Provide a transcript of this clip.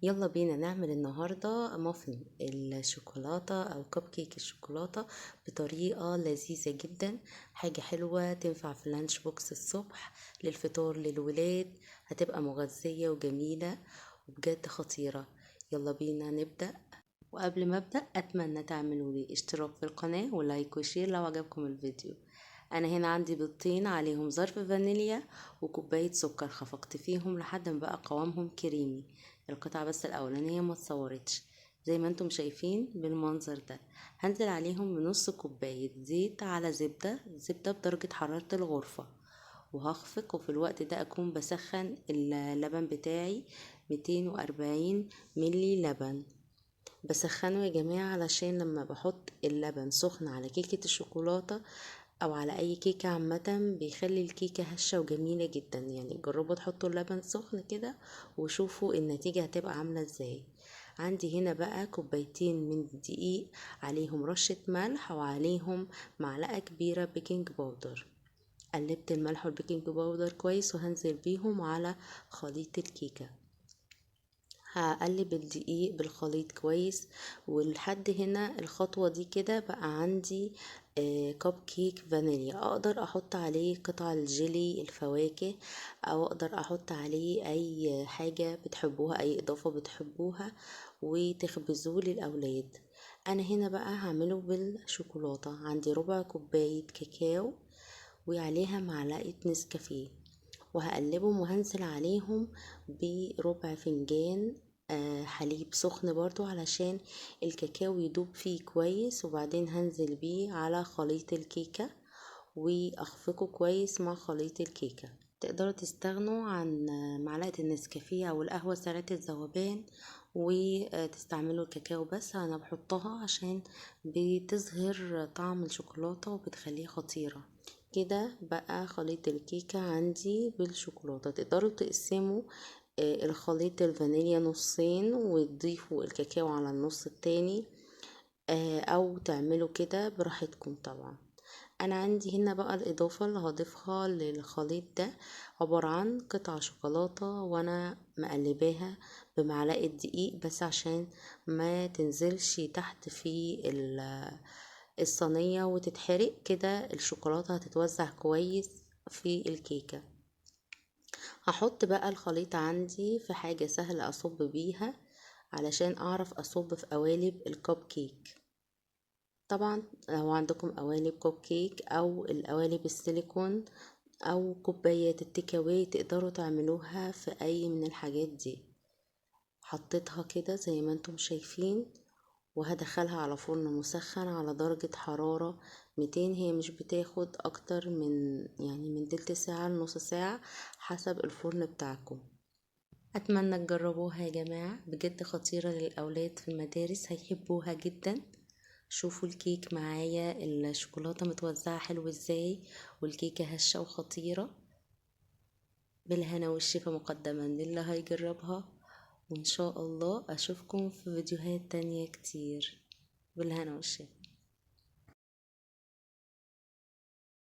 يلا بينا نعمل النهاردة مافن الشوكولاتة أو كب كيك الشوكولاتة بطريقة لذيذة جدا، حاجة حلوة تنفع في ال lunch box الصبح للفطار للولاد، هتبقى مغذية وجميلة وبجد خطيرة. يلا بينا نبدأ. وقبل ما أبدأ أتمنى تعملوا لي اشتراك في القناة و like و share لو عجبكم الفيديو. أنا هنا عندي بيضتين عليهم ظرف فانيليا وكوباية سكر، خفقت فيهم لحد ما بقى قوامهم كريمي. القطعة بس الأولانية ما اتصورتش، زي ما انتم شايفين بالمنظر ده. هنزل عليهم بنص كوباية زيت على زبدة، زبدة بدرجة حرارة الغرفة، وهخفق. وفي الوقت ده أكون بسخن اللبن بتاعي 240 ملي لبن. بسخنه يا جماعة علشان لما بحط اللبن سخن على كيكة الشوكولاتة أو على أي كيكة عامة بيخلي الكيكة هشة وجميلة جدا. جربوا تحطوا اللبن سخن كده وشوفوا النتيجة هتبقى عاملة ازاي. عندي هنا بقى كوبايتين من الدقيق عليهم رشة ملح وعليهم معلقة كبيرة baking powder. قلبت الملح وال baking powder كويس وهنزل بيهم على خليط الكيكة. هقلب الدقيق بالخليط كويس، ولحد هنا الخطوة دي كده بقى عندي كب كيك فانيليا. اقدر احط عليه قطع الجيلي الفواكه، او اقدر احط عليه اي حاجة بتحبوها، اي اضافة بتحبوها، وتخبزوه للاولاد. انا هنا بقى هعمله بالشوكولاتة. عندي ربع كوباية كاكاو وعليها معلقة نسكافيه، وهقلبهم وهنزل عليهم بربع فنجان حليب سخن برضو علشان الكاكاو يدوب فيه كويس. وبعدين هنزل بيه على خليط الكيكة واخفقه كويس مع خليط الكيكة. تقدروا تستغنوا عن معلقة النسكافيه او القهوة سريعة الذوبان وتستعملوا الكاكاو بس. انا بحطها عشان بتظهر طعم الشوكولاتة وبتخليه خطيرة. كده بقى خليط الكيكة عندي بالشوكولاتة. تقدروا تقسموا الخليط الفانيليا نصين وتضيفوا الكاكاو على النص التاني، او تعملوا كده براحتكم. طبعا انا عندي هنا بقى الاضافة اللي هضيفها للخليط ده عبارة عن قطع شوكولاتة وانا مقلباها بمعلقة دقيق بس عشان ما تنزلش تحت في الصينية وتتحرق. كده الشوكولاتة هتتوزع كويس في الكيكة. هحط بقى الخليط عندي في حاجة سهلة أصب بيها علشان أعرف أصب في قوالب الكب كيك. طبعا لو عندكم قوالب كب كيك أو القوالب السيليكون أو كوبايات ال take away تقدروا تعملوها في أي من الحاجات دي. حطيتها كده زي ما انتم شايفين وهدخلها على فرن مسخن على درجة حرارة 200. هي مش بتاخد اكتر من تلت ساعة لنص ساعة حسب الفرن بتاعكم. اتمنى تجربوها يا جماعة، بجد خطيرة للاولاد في المدارس هيحبوها جدا. شوفوا الكيك معايا الشوكولاتة متوزعة حلو ازاي، والكيكة هشة وخطيرة. بالهنا والشفا مقدما للي هيجربها، وإن شاء الله أشوفكم في فيديوهات تانية كتير. بالهنا والشفا.